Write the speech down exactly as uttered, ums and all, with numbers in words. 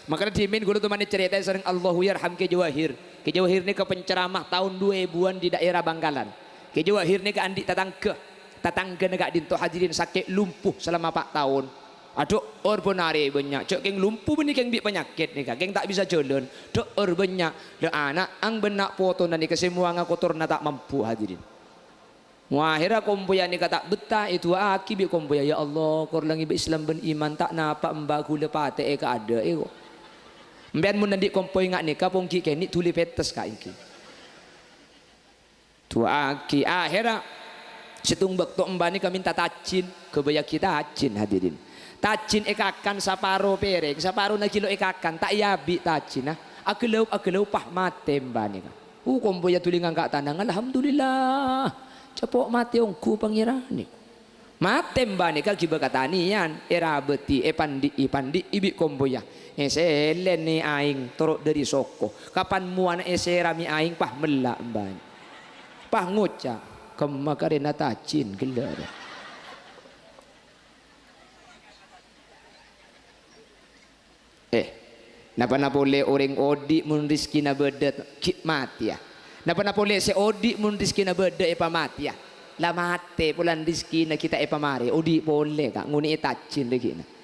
Mangkana dhimèn kaulâ tomanè carètaè sareng Allahuyarham Kè Jawahir. Kè Jawahir nèka penceramah taon du èbuwân di daerah Bangkalan. Kè Jawahir nèka andi' tatangghâ. Tatangghâna ka'dinto hadirin sakè' lumpuh selama pa' taon. Adhu, or bân arè bânnya'. Jhâ' kèng lumpuh bânnè kèng bi' panyakèt nèka. Kèng ta' bisa jhâlân. Dhu, or bânnya'. La ana'ang bân na' potona nèka sè mowangnga kotorna ta' mampu hadirin. Mo ahèrra kompoyya nèka ta' bettah, èdu'aaghi bi' kompoyya, "Ya Allah, kor la ngibâ Islam bân iman, ta' napa emba ghulâ patè'è kaadâ'è, ko'." Empèyan mon andi' kompoy nga' nèka, pongghi' kènè' dhuli pèttes ka' èngghi. Du'aaghi. Ahèrra, sèttong bâkto emba nèka mènta tajin, ghâbâyyâghi tajin, hadirin. Tajin èkakan saparo pèrèng, saparona ghilo èkakan, ta' èabi' tajinna. Aghâlâup-aghâlâup, pas matè emba nèka. Uh, kompoyya dhuli ngangka' tanang, "Alhamdulillah, cèpo' matè ongghu Pangèran." Matè emba nèka ghibâ katanèyan, èrabâdhi, èpandi'i-pandi'i bi' kompoyya. Èsèlènè aèng toro' dhâri soko. Kapan mowana èsèramè aèng, pas mella' embana. Pas ngoca', "Kemma karèna tajin ghellâ'." Eh, napa-napa polè orèng odi' mon rejekkèna bâdâ ghi' matèya. Napa-napa polè sè odi' mon rejekkèna bâdâ èpamatèya. La matè polana rejekkèna ghi' ta' èpamarè, odi' polè, Ka', ngonè'è tajin rejekkèna.